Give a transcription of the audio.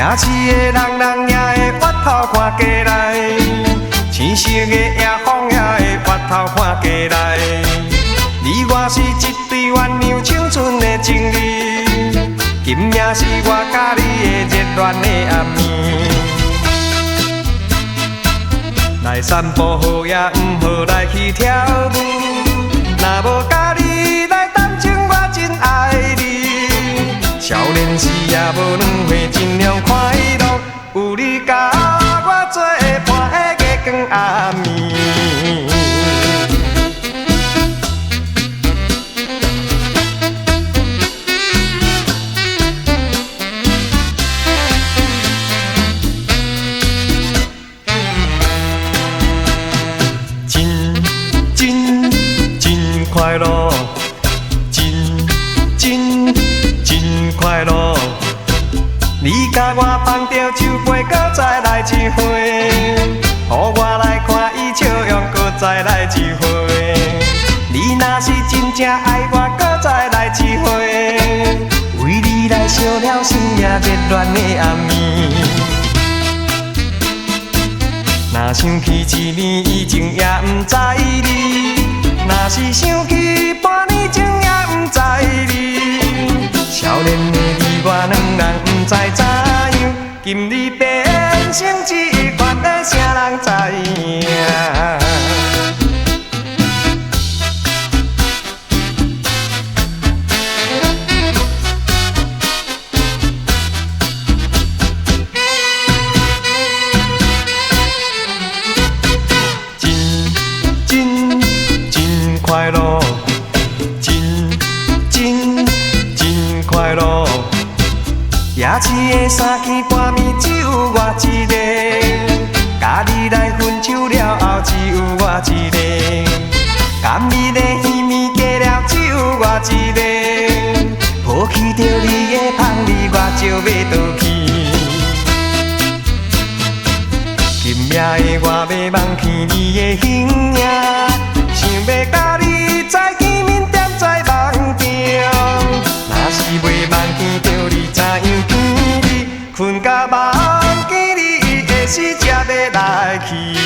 夜市的人人也會越頭看過來，青色的野風也會越頭看過來。你我是一對鴛鴦青春的情侶，今夜是我佮你的熱戀的暗暝。來散步好也毋好來去跳舞，若無佮你來談情，我真愛你。少年時也無兩歲，盡量快樂，有你佮我做伴的月光暗暝。真真真快樂，真真真快樂。你共我捧著酒杯，閣再來一回，予我來看伊笑容，閣再來一回。你若是真正愛我，閣再來一回，為你來燒了生命熱戀的暗暝。若想起一年以前也毋知你，若是想起半年前也毋知你。少年的你我兩人毋知怎樣，今日變成這款的，啥人知影？真真真快樂，真真真快樂。夜市的三更半暝只有我一个，佮你來分手了後只有我一个，甘蜜的甜蜜過了只有我一個，抱起著你的香味我就欲倒去。今夜的我欲忘去你的形影，想欲佮你再見面踮在夢中。若是袂夢見著你，怎樣見你？睏甲夢見你，會時才欲來去。